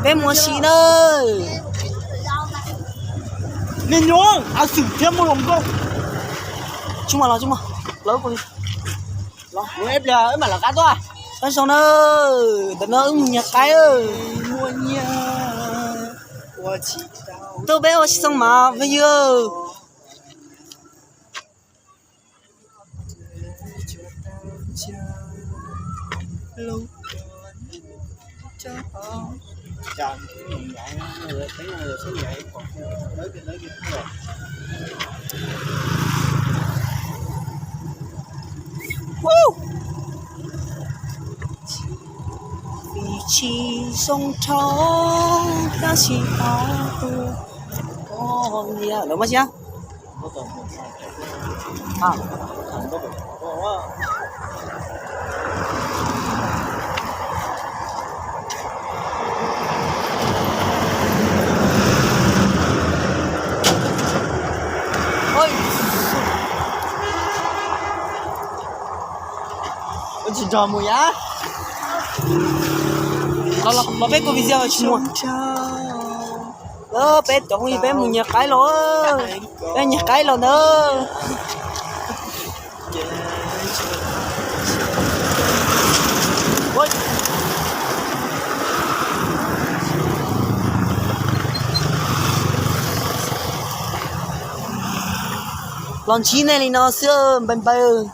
Peb mus ua si na. Me nyuam, a xwm thiab muaj hluas nkauj. Tsis muaj los tsis muaj. Lawv kuj li. Los, mus ib pliag wb mam lawv qab tuaj. Sab zoo na, ntawm no wb mus nyiag qaib. Tuaj peb ua si xoo mas phooj ywg. Tsis zoo rau tab sis tau tus poj niam lawv mas xyab. Tsis nrog mus yam. Los peb kuv video tsis muaj. Peb cov phooj ywg peb mus nyiag qaib los, peb nyiag qaib los ntawd. Los ntsib nej li no xwb npawg npawg.